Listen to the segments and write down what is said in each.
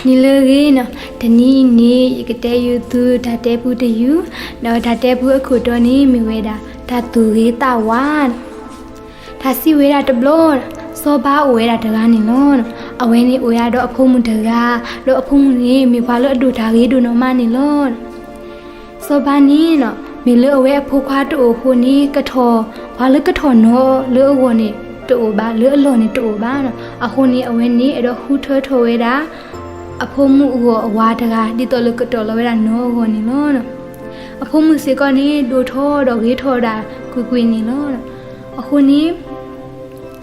နံၤလၢအဂ့ၤန့ၣ်, တနံၤအံၤန့ၣ် ယကတဲယုာ်သုတၢ်တဲပူတယုာ်, ဒီးတၢ်တဲပူအခိၣ်တီန့ၣ်မ့ၢ်ဝဲဒၣ် တၢ်သူၣ်ဂ့ၤသးဝါန့ၣ်. တၢ်စံးဝဲဒၣ်တဘျီ, စီၤပၤအိၣ်ဝဲဒၣ်တဂၤန့ၣ်လီၤ. အဝဲန့ၣ်အိၣ်ဝဲဒၣ်ဒီးအဖိမုၣ်တဂၤ, ဒီးအဖိမုၣ်န့ၣ်မ့ၢ်ပှၤလၢအဒိၣ်တၢ်ဂ့ၤဒိၣ်နီၢ်မးန့ၣ်လီၤ. စီၤပၤန့ၣ် မ့ၢ်လၢအဝဲအဖိခွါတအိၣ်အဃိန့ၣ် ကထီၣ်, ပှၤလၢကထီၣ်နီၤလၢအဂီၢ်န့ၣ်တအိၣ်ဘၣ်, လၢအလီၢ်န့ၣ်တအိၣ်ဘၣ်. အဃိန့ၣ် အဝဲန့ၣ်အဲၣ်ဒိးဃုထၢထီၣ်ဝဲဒၣ် အဖိမုၣ်အဂီၢ်အဝၤတဂၤ ဒ်သိးလၢကတီၢ်လီၤဝဲဒၣ်နီၤအဂီၢ်န့ၣ်လီၤ. အဖိမုၣ်စ့ၢ်ကီးန့ၣ် ဒိၣ်ထီၣ်ဒီးဂ့ၤထီၣ်ဒၣ်ကွ့ၢ်ကွ့ၢ်န့ၣ်လီၤ. အဃိန့ၣ်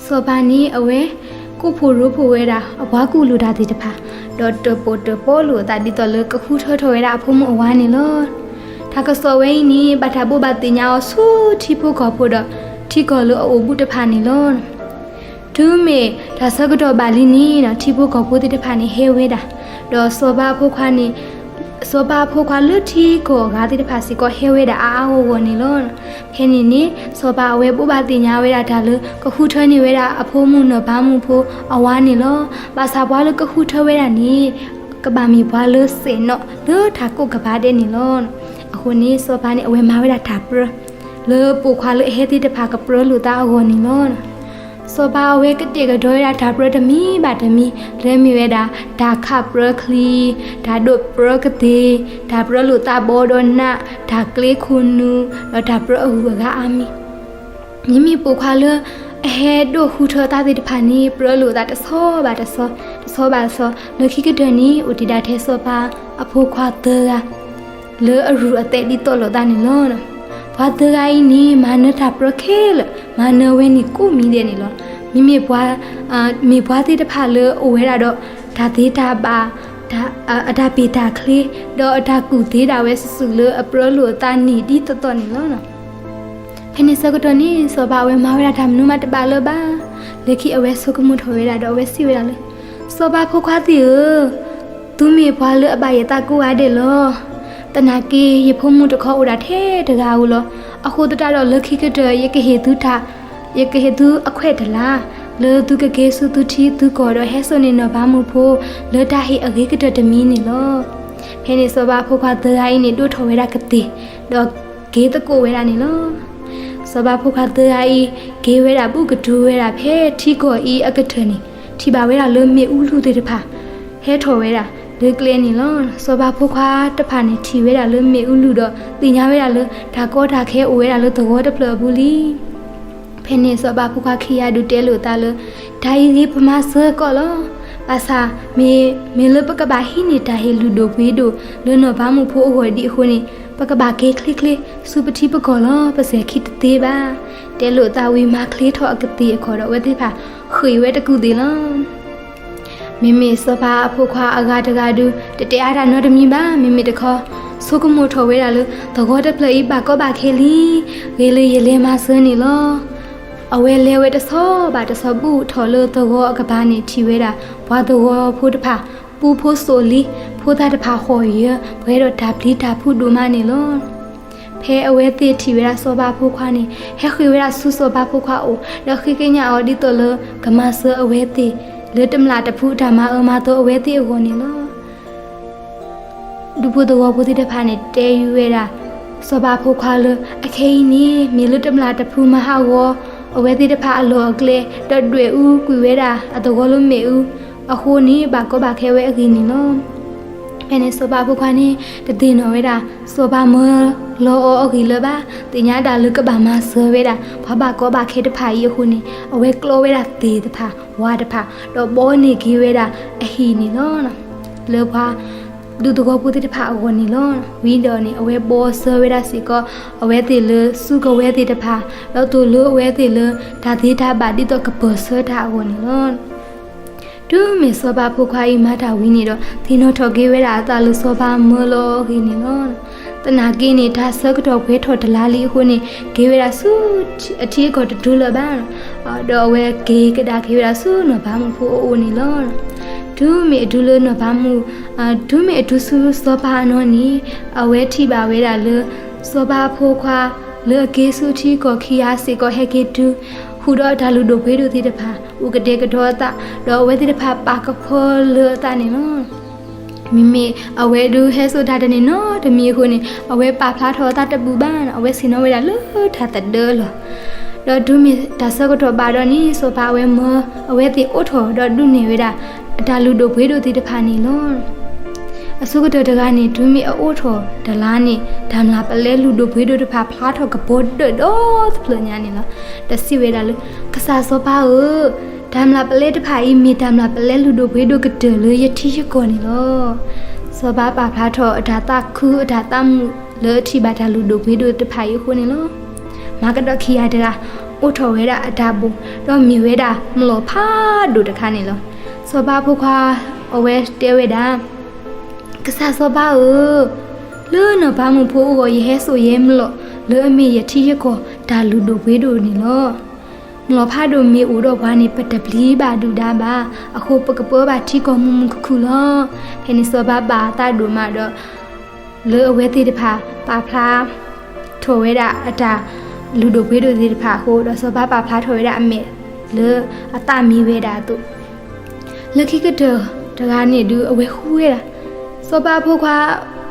စီၤပၤန့ၣ် အဝဲကိးဖှိၣ်ရိဖှိၣ်ဝဲဒၣ် အပှၤကူၣ်လိာ်တၢ်သ့ၣ်တဖၣ်, ဒီးတၢၣ်ပီၣ်တၢၣ်ပီလိာ်အသး ဒ်သိးလၢကဃုထၢထီၣ်ဝဲဒၣ်အဖိမုၣ်အဝၤန့ၣ်လီၤ. တၢ်ကစီၣ်ဝဲအံၤန့ၣ် ဘၣ်တၢ်ဘိးဘၣ်သ့ၣ်ညါအီၤဆူထံဖိကီၢ်ဖိဒီး ထံကီၢ်လၢအအိၣ်ဘူးတဖၣ်န့ၣ်လီၤ. တုၤမ့ၢ်တၢ်ဆၢကတီၢ်ဘၣ်လံန့ၣ် ထံဖိကီၢ်ဖိသ့ၣ်တဖၣ်န့ၣ်ဟဲဝဲဒၣ်, ဒီးစီၤပၤအဖိခွါန့ၣ် စီၤပၤအဖိခွါလၢထံကီၢ်အဂၤသ့ၣ်တဖၣ်စ့ၢ်ကီးဟဲဝဲဒၣ်အါအါဂီၢ်ဂီၢ်န့ၣ်လီၤ. ဖဲန့ၣ်န့ၣ် စီၤပၤအဝဲဘိးဘၣ်သ့ၣ်ညါဝဲဒၣ်တၢ်လၢ ကဃုထၢန့ၢ်ဝဲဒၣ်အဖိမုၣ်နီၢ်ပၤမုၣ်ဖိအဝၤန့ၣ်လီၤ. ဘၣ်ဆၣ်ပှၤလၢကဃုထၢဝဲဒၣ်န့ၣ် ကဘၣ်မ့ၢ်ပှၤလၢစဲၣ်နီၣ်လၢတၢ်ကိးကပၤဒဲးန့ၣ်လီၤ. အဃိန့ၣ် စီၤပၤန့ၣ် အဝဲမၤဝဲဒၣ်တၢ်ပြၢ လၢပိာ်ခွါလၢအဟဲသ့ၣ်တဖၣ်ကပြၢလိာ်သးအဂီၢ်န့ၣ်လီၤ. စီၤပၤအဝဲကတဲာ်ကတီၤဝဲဒၣ်တၢ်ပြၢတမံၤဘၣ်တမံၤ လၢမ့ၢ်ဝဲဒၣ် တၢ်ခးပြၢချံ, တၢ်ဒိးပြၢကသ့ၣ်, တၢ်ပြၢလိာ်သးဘီဒီးနး, တၢ်ကျ့ခိၣ်နူာ်, ဒီးတၢ်ပြၢအဂုၤအဂၤအါမံၤ မ့မ့ၢ်ပိာ်ခွါလၢအဟဲဒိးဃုထၢသးသ့ၣ်တဖၣ်န့ၣ် ပြၢလိာ်သးတဆီဘၣ်တဆီ, တဆီဘၣ်တဆီ, လၢခံကတၢၢ်န့ၣ် အိၣ်တ့ၢ်ဒၣ်ထဲစီၤပၤအဖိခွါသၢဂၤ လၢအရုၢ်အသဲးဒ်သိးလိာ်သးန့ၣ်လီၤ. ပှၤသၢဂၤအံၤန့ၣ် မၤနၢၤတၢ်ပြၢခဲလၢာ်, မၤနၢၤဝဲန့ၣ်ကိးမံၤဒဲးန့ၣ်လီၤ. မ့မ့ၢ်ပှၤ, မ့ၢ်ပှၤသ့ၣ်တဖၣ်လၢအအိၣ်ဝဲဒၣ်ဒီး တၢ်သ့တၢ်ဘၣ်, အတၢ်ပ့ၢ်တၢ်ချ့, ဒီးအတၢ်ကူၣ်သ့ဒၣ်ဝဲစုာ်စုာ်လၢအပြၢလိာ်အသးန့ၣ်ဒ်သိးသိးန့ၣ်လီၤ. ဖဲန့ၣ်ဆၢကတီၢ်န့ၣ် စီၤပၤအဝဲမၤဝဲဒၣ်တၢ်မနုၤမးတဘၣ်လၢၤဘၣ်. လၢခံအဝဲဆိကမိၣ်ထီၣ်ဝဲဒၣ်ဒီးအဝဲစံးဝဲဒၣ်လၢ စီၤပၤဖိခွါသ့ၣ်ဧၢ, သုမ့ၢ်ပှၤလၢအဘၣ်ယသးကိးဂၤဒဲးလီၤ. သနာ်က့ ယဖိမုၣ်တခီအိၣ်ဒၣ်ထဲတဂၤဧိၤလီၤ. အဃိသတးဒီးလၢခံကတၢၢ် ယကဟ့ၣ်သုတၢ်, ယကဟ့ၣ်သုအခွဲးတလး, လၢသုကက့ၤဆူသုထံသုကီၢ်ဒီးဟဲစိာ်န့ၢ်နီၢ်ပၤမုၣ်ဖိ လၢတၢ်ဟ့ၣ်အဂ့ၤကတၢၢ်တမံၤန့ၣ်လီၤ. ဖဲန့ၣ်စီၤပၤအဖိခွါသၢဂၤအံၤန့ၣ် ဒိးထီၣ်ဝဲဒၣ်ကသ့ၣ်, ဒီးက့ၤသကိးဝဲဒၣ်န့ၣ်လီၤ. စီၤပၤဖိခွါသၢဂၤအံၤ က့ၤဝဲဒၣ်ဘူးကတုၤဝဲဒၣ်ဖဲထံကီၢ်အံၤအကတၢၢ်န့ၣ် ထံၣ်ဘၣ်ဝဲဒၣ်လၢမ့ၣ်အူလူၢ်သ့ၣ်တဖၣ် ဟဲထီၣ်ဝဲဒၣ်လၢကျဲန့ၣ်လီၤ. စီၤပၤဖိခွါတဖၣ်န့ၣ်ထံၣ်ဝဲဒၣ်လၢမ့ၣ်အူလူၢ်ဒီး သ့ၣ်ညါဝဲဒၣ်လၢ တၢ်ကီတၢ်ခဲအိၣ်ဝဲဒၣ်လၢသဝီတဖျၢၣ်အပူၤလံ. ဖဲန့ၣ်စီၤပၤဖိခွါခံဂၤဒုးတဲလိာ်သးလၢ တၢ်အံၤဂ့ၤပမၤစၢၤကီးလီၤ. ဘၣ်ဆၣ် မ့ၢ်, မ့ၢ်လၢပကဘၣ်ဟံးန့ၢ်တၢ်ဟ့ၣ်လုၢ်ဒိၣ်ပှ့ၤဒိၣ်လၢနီၢ်ပၤမုၣ်ဖိအဂီၢ်ဒံးအဃိန့ၣ် ပကဘၣ်က့ၤချ့ချ့ဆူပထံပကီၢ်လီၤ. ပစဲၤခံတသ့ဘၣ်. တဲလိာ်သးဝံၤမၤချ့ထီၣ်အကသ့ၣ်အခီဒီး အဝဲသ့ၣ်တဖၣ်ဃ့ၢ်ဝဲတကူၣ်သ့ၣ်လီၤ. မ့မ့ၢ်စီၤပၤအဖိခွါအဂၤတဂၤဒုး တတဲအါတၢ်နီတမံၤဘၣ်. မ့မ့ၢ်တခီ ဆိကမိၣ်ထီၣ်ဝဲဒၣ်လၢ သဝီတဖျၢၣ်အံၤဘၣ်ကီဘၣ်ခဲလံ, ဂ့ၤလၢယလဲၤမၤစၢၤန့ၣ်လီၤ. အဝဲလဲၤဝဲတဆီဘၣ်တဆီ ဘူးထီၣ်လၢသဝီအကပၤန့ၣ် ထံၣ်ဝဲဒၣ် ပှၤသဝီဖိတဖၣ် ပူဖိစိာ်လံ, ဖိသၣ်တဖၣ်ဟီၣ်ယၢၤ ပှဲၤဒီးတၢ်ပျံၤတၢ်ဖုးဒိၣ်မးန့ၣ်လီၤ. ဖဲအဝဲသ့ၣ်ထံၣ်ဝဲဒၣ်စီၤပၤဖိခွါန့ၣ် ဟဲဃ့ၢ်ဝဲဒၣ်ဆူစီၤပၤဖိခွါအအိၣ် ဒီးဃ့ကညးအီၤဒ်သိးလၢကမၤစၢၤအဝဲသ့ၣ် လၢတမျၢ်တဖုအတၢ်မၤအၢမၤသီအဝဲသ့ၣ်အဂီၢ်န့ၣ်လီၤ. ဒူဖိသဝီဖိသ့ၣ်တဖၣ်န့ၣ် တဲယုာ်ဝဲဒၣ် စီၤပၤဖိခွါလၢ အခဲအံၤန့ၣ် မ့ၢ်လၢတမျၢ်တဖုမၤဟးဂီၤ အဝဲသ့ၣ်တဖၣ်အလီၢ်အကျဲ ဒီးဒွဲၣ်အူကွံာ်ဝဲဒၣ်အသဝီလၢမ့ၣ်အူအဃိန့ၣ် ဘၣ်ကီဘၣ်ခဲဝဲအဂ့ၢ်န့ၣ်လီၤ. ဖဲန့ၣ်စီၤပၤဖိခွါန့ၣ် တသ့ၣ်နီၣ်ဝဲဒၣ် စီၤပၤမၢလီၤအီၤအဂ့ၢ်လၢၤဘၣ်. သ့ၣ်ညါဒၣ်လၢကဘၣ်မၤစၢၤဝဲဒၣ် ပှၤဘၣ်ကီဘၣ်ခဲတဖၣ်အံၤအဃိန့ၣ် အဝဲကျီဝဲဒၣ်သ့ၣ်တဖၣ် ဝၣ်တဖၣ် ဒီးဘီန့ၢ်က့ၤဝဲဒၣ်အဟံၣ်န့ၣ်လီၤ. လၢပှၤဒူသဝီဖိသ့ၣ်တဖၣ်အဂီၢ်န့ၣ်လီၤ. ဝံၤဒီးန့ၣ် အဝဲဘီဆၢဝဲဒၣ်စ့ၢ်ကီး အဝဲသ့ၣ်လၢစုကဝဲၤသ့ၣ်တဖၣ် ဒီးသိၣ်လိအဝဲသ့ၣ်လၢတၢ်သ့တၢ်ဘၣ်ဒ်သိးကပၢၢ်ဆၢတၢ်အဂီၢ်န့ၣ်လီၤ. တုၤမ့ၢ်စီၤပၤဖိခွါအံၤမၤတၢ်ဝံၤန့ၣ်ဒီး သ့ၣ်နီၣ်ထီၣ်က့ၤဝဲဒၣ်အသးလၢစီၤပၤမၢလီၤအီၤအဂ့ၢ်န့ၣ်လီၤ. သနာ်က့န့ၣ် တၢ်ဆၢကတီၢ်ပှဲၤထီၣ်တလါလံအဃိန့ၣ် က့ၤဝဲဒၣ်ဆူအထံအကီၢ်တတုၤလၢၤဘၣ်. ဒီးအဝဲက့ၤကဒါက့ၤဝဲဒၣ်ဆူနီၢ်ပၤမုၣ်ဖိအအိၣ်န့ၣ်လီၤ. တုၤမ့ၢ်အတုၤလၢနီၢ်ပၤမုၣ်, တုၤမ့ၢ်အတုၤဆူစီၤပၤအနီၢ်န့ၣ် အဝဲထံၣ်ဘၣ်ဝဲဒၣ်လၢ စီၤပၤဖိခွါလၢအက့ၤဆူထံကီၢ်ခံဂၤစ့ၢ်ကီးဟဲက့ၤတုၤ ဃုာ်ဒီးအတၢ်လုၢ်ဒိၣ်ပှ့ၤဒိၣ်သ့ၣ်တဖၣ် အိၣ်ကတဲာ်ကတီၤအသး ဒီးအဝဲသ့ၣ်တဖၣ်ပာ်ကဖၢလၢအသးန့ၣ်လီၤ. မ့မ့ၢ်အဝဲဒုးဟဲစိာ်တၢ်တန့ၢ်နီတမံၤအဃိန့ၣ် အဝဲပာ်ဖျါထီၣ်အသးတဘူၣ်ဘၣ်, အဝဲဆ့ၣ်နီၤဝဲဒၣ်လၢတၢ်သဒၢလီၤ. ဒီးတုၤမ့ၢ်တၢ်ဆၢကတီၢ်ဘၣ်ဒီးန့ၣ် စီၤပၤအဝဲမၢအဝဲသ့ၣ်အိးထီၣ်ဒီးဒုးနဲၣ်ဝဲဒၣ် အတၢ်လုၢ်ဒိၣ်ပှ့ၤဒိၣ်သ့ၣ်တဖၣ်န့ၣ်လီၤ. အဆိကတၢၢ်တဂၤန့ၣ် တုၤမ့ၢ်အအိးထီၣ်တလါန့ၣ် တၢ်မျၢ်ပလဲလုၢ်ဒိၣ်ပှ့ၤဒိၣ်တဖၣ်ဖျါထီၣ်ကပီၤဒၢးဒီးသဖျၢၣ်ညါန့ၣ်လီၤ. ဒီးစံးဝဲဒၣ်လၢ ကစၢ်စီၤပၤဧၢ, တၢ်မျၢ်ပလဲတဖၣ်အံၤ မ့ၢ်တၢ်မျၢ်ပလဲလုၢ်ဒိၣ်ပှ့ၤဒိၣ်ကတၢၢ်လၢယထံယကီၢ်န့ၣ်လီၤ. စီၤပၤပာ်ဖျါထီၣ်အတၢ်သးခုအတၢ်သးမုာ်လၢအထံၣ်ဘၣ်တၢ်လုၢ်ဒိၣ်ပှ့ၤဒိၣ်တဖၣ်အံၤအဃိန့ၣ်လီၤ. မၤကဒီးခံဂၤတဂၤ အိးထီၣ်ဝဲဒၣ်အတၢ်ဘိၣ် ဒီးမ့ၢ်ဝဲဒၣ်မျိာ်ဖးဒိၣ်တခါန့ၣ်လီၤ. စီၤပၤဖိခွါအဝဲတဲဝဲဒၣ် ကစၢ်စီၤပၤဧၢ, လၢနီၢ်ပၤမုၣ်ဖိအဂီၢ်ယဟဲစိာ်ယဲမျိာ် လၢအမ့ၢ်ယထံယကီၢ်တၢ်လုၢ်ဒိၣ်ပှ့ၤဒိၣ်န့ၣ်လီၤ. မျိာ်ဖးဒိၣ်မ့ၢ်အိၣ်ဒီးပှၤန့ၣ် ပတပျံၤဘၣ်ဒုၣ်ဒါဘၣ်. အဃိပကပၢဘၣ်ထံကီၢ်မုာ်မုာ်ခုၣ်ခုၣ်လီၤ. ဖဲန့ၣ်စီၤပၤဘၣ်အသးဒိၣ်မးဒီး လၢအဝဲသ့ၣ်တဖၣ်ပာ်ဖျါထီၣ်ဝဲဒၣ်အတၢ်လုၢ်ဒိၣ်ပှ့ၤဒိၣ်သ့ၣ်တဖၣ်အဃိ ဒီးစီၤပၤပာ်ဖျါထီၣ်ဝဲဒၣ်အမဲာ်လၢအသးမ့ၢ်ဝဲဒၣ်အသိး လၢခံကတၢၢ်တဂၤန့ၣ်ဒုး အဝဲဃုဝဲဒၣ် စီၤပၤအဖိခွါ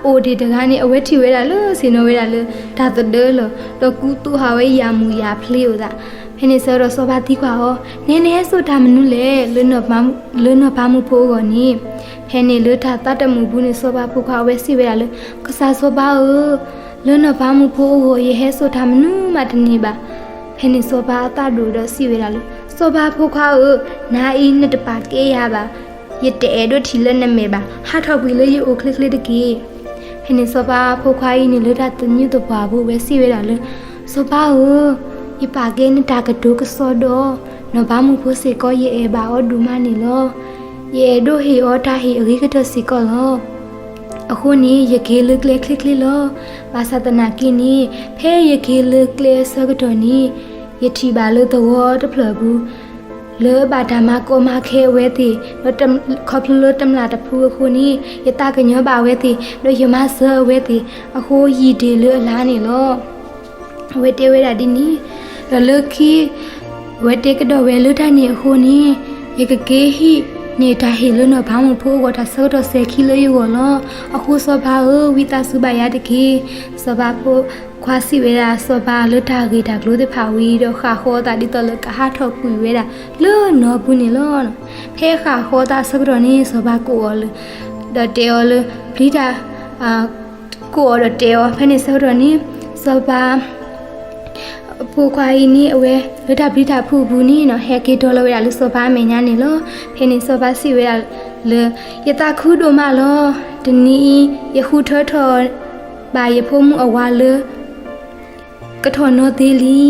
အိၣ်ဒံးတဂၤန့ၣ် အဝဲထံၣ်ဝဲဒၣ်လၢဆ့ၣ်နီၤဝဲဒၣ်လၢတၢ်သဒၢလီၤ ဒီးကူသိးဟးဝဲယၢ်မုာ်ယၢ်ဖျ့အိၣ်သး. ဖဲန့ၣ်ဆၢကတီၢ်စီၤပၤသံကွၢ်အီၤ, နဲနဟဲစိာ်တၢ်မနုၤလဲၣ် လၢနီၢ်ပၤမုၣ်ဖိအဂီၢ်န့ၣ်. ဖဲန့ၣ်လၢတၢ်သးတမုာ်အပူၤန့ၣ် စီၤပၤဖိခွါအဝဲစံးဝဲဒၣ်လၢ ကစၢ်စီၤပၤဧၢ, လၢနီၢ်ပၤမုၣ်ဖိအဂီၢ် ယဟဲစိာ်တၢ်မနုၤမးတန့ၢ်ဘၣ်. ဖဲန့ၣ်စီၤပၤအသးဒိၣ်ဒီးစံးဝဲဒၣ်လၢ စီၤပၤဖိခွါဧၢ, နၤအံၤနတပာ်ကဲယၤဘၣ်. ယတအဲၣ်ဒိးထံၣ်လၢနမဲာ်ဘၣ်. ဟးထီၣ်ကွံာ်လၢယအိၣ်ချ့ချ့တက့ၢ်. ဖဲန့ၣ်စီၤပၤဖိခွါအံၤန့ၣ် လၢတၢ်သညူးသပှၢ်အပူၤ အဝဲစံးဝဲဒၣ်လၢ စီၤပၤဧၢ, ယပာ်ကဲနတၢ်ကတိၤကစီဒီး နီၢ်ပၤမုၣ်ဖိစ့ၢ်ကီး ယအဲၣ်ဘၣ်အီၤဒိၣ်မးန့ၣ်လီၤ. ယအဲၣ်ဒိးဟ့ၣ်အီၤတၢ်ဟ့ၣ်အဂ့ၤကတၢၢ်စ့ၢ်ကီးလီၤ. အဃိန့ၣ် ယက့ၤလၢကျဲချ့ချ့လီၤ. ဘၣ်ဆၣ်သနာ်က့န့ၣ် ဖဲယက့ၤလၢကျဲအဆၢကတီၢ်န့ၣ် ယထံၣ်ဘၣ်လၢသဝီတဖျၢၣ်အပူၤ လၢအဘၣ်တၢ်မၤကီမၤခဲအဝဲသ့ၣ်, ဒီးခီဖျိလၢတမျၢ်တဖုအဃိန့ၣ် ယသးကညီၤဘၣ်အဝဲသ့ၣ်, ဒီးယမၤစၢၤအဝဲသ့ၣ်အဃိ ယံာ်ဒ့ၣ်လၢအလါန့ၣ်လီၤ. အဝဲတဲဝဲဒၣ်ဒ်န့ၣ်, ဒီးလၢခံ အဝဲတဲကဒီးဝဲလၢတၢ်န့ၣ်အဃိန့ၣ် ယကက့ၤဟံးန့ၢ်တၢ်ဟ့ၣ်လၢနီၢ်ပၤမုၣ်ဖိအဂီၢ် တၢ်ဆၢကတီၢ်စဲၤခံလၢယဂီၢ်လီၤ. အဃိစီၤပၤဧၢ, ဝံသးစူၤဘၣ်ယၤတက့ၢ်. စီၤပၤဖိခွါစံးဝဲဒၣ်စီၤပၤလၢတၢ်ဂ့ၢ်တၢ်ကျိၤသ့ၣ်တဖၣ်ဝံၤဒီး ဃၣ်ဃီအသးဒ်သိးလၢကဟးထီၣ်ကွံာ်ဝဲဒၣ်လၢနီၢ်ပၤမုၣ်အပူၤန့ၣ်လီၤ. ဖဲဃၣ်ဃီအသးအဆၢကတီၢ်န့ၣ် စီၤပၤကိးအီၤလၢ ဒီးတဲအီၤလၢ ပျံၤတၢ် ကိးအီၤဒီးတဲအီၤ ဖဲန့ၣ်ဆၢကတီၢ်န့ၣ် စီၤပၤ အဖိခွါအံၤန့ၣ် အဝဲလၢတၢ်ပျံၤတၢ်ဖုးအပူၤန့ၣ် ဟဲက့ၤတီၤလီၤဝဲဒၣ်လၢစီၤပၤအမဲာ်ညါန့ၣ်လီၤ. ဖဲန့ၣ်စီၤပၤစံးဝဲဒၣ်လၢ ယသးခုဒိၣ်မးလီၤ. တနံၤအံၤ ယဃုထၢထီၣ်ဘၣ်ယဖိမုၣ်အဝၤလၢ ကထီၣ်နီၢ်သ့လံ.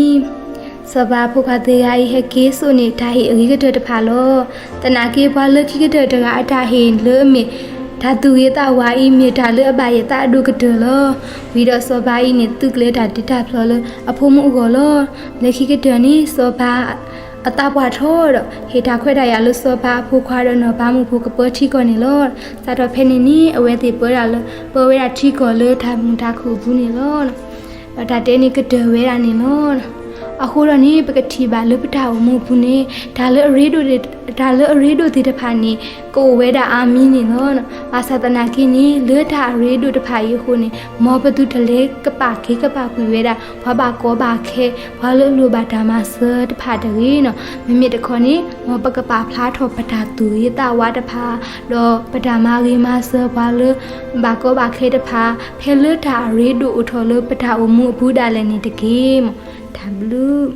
စီၤပၤအဖိခွါသ့ၣ်တဂၤအံၤ ဟဲက့ၤစိာ်န့ၢ်တၢ်ဟ့ၣ်အဂ့ၤကတၢၢ်တဖၣ်လီၤ. သနာ်က့ပှၤလၢခံကတၢၢ်တဂၤအတၢ်ဟ့ၣ်လၢအမ့ၢ်တၢ်သူၣ်ဂ့ၤသးဝါအံၤ မ့ၢ်တၢ်လၢအဘၣ်ယသးအဒိၣ်ကတၢၢ်လီၤ. ဝံၤဒီးစီၤပၤအံၤန့ၣ် သုးကျဲၤတၢ်တ့တၢ်ဖျီလၢအဖိမုၣ်အဂီၢ်လီၤ. လၢခံကတၢၢ်န့ၣ် စီၤပၤအသးပှၢ်ထီၣ်ဒီး ဟ့ၣ်တၢ်ခွဲးတၢ်ယာ်လၢစီၤပၤအဖိခွါဒီးနီၢ်ပၤမုၣ်ဖိကပၢထံကီၢ်န့ၣ်လီၤ. စးထီၣ်ဖဲန့ၣ်န့ၣ် အဝဲသ့ၣ်ပၢဒၣ်လၢ ပၢဝဲဒၣ်ထံကီၢ်လၢတၢ်မုာ်တၢ်ခုၣ်အပူၤန့ၣ်လီၤ. ဒီးတၢ်တဲန့ၣ်ကတၢၢ်ဝဲဒၣ်န့ၣ်လီၤ. အဃိဒီးန့ၣ် ပကထံၣ်ဘၣ်လၢပတၢ်အိၣ်မူအပူၤန့ၣ် တၢ်လၢအရ့ဒိၣ် တၢ်လၢအရ့ဒိၣ်သ့ၣ်တဖၣ်န့ၣ် ကအိၣ်ဝဲဒၣ်အါမံၤန့ၣ်လီၤ. ဘၣ်ဆၣ်သနာ်က့န့ၣ် လၢတၢ်အရ့ဒိၣ်တဖၣ်အံၤအဃိန့ၣ် မ်ပသုတလဲၤကပာ်က့ၤကပာ်ကွံာ်ဝဲဒၣ် ပှၤဘၣ်ကီဘၣ်ခဲ ပှၤလၢအလိၣ်ဘၣ်တၢ်မၤစၢၤတဖၣ်တဂ့ၤန့ၣ်. မ့မ့ၢ်တခီန့ၣ် မ်ပကပာ်ဖျါထီၣ်ပတၢ်သူၣ်ဂ့ၤသးဝါတဖၣ် ဒီးပတၢ်မၤဂ့ၤမၤစၢၤပှၤလၢဘၣ်ကီဘၣ်ခဲတဖၣ် ဖဲလၢတၢ်အရ့ဒိၣ်အိၣ်ထီၣ်လၢပတၢ်အိၣ်မူအပူၤဒၣ်လဲာ်န့ၣ်တက့ၢ်. တၢ်ဘျုး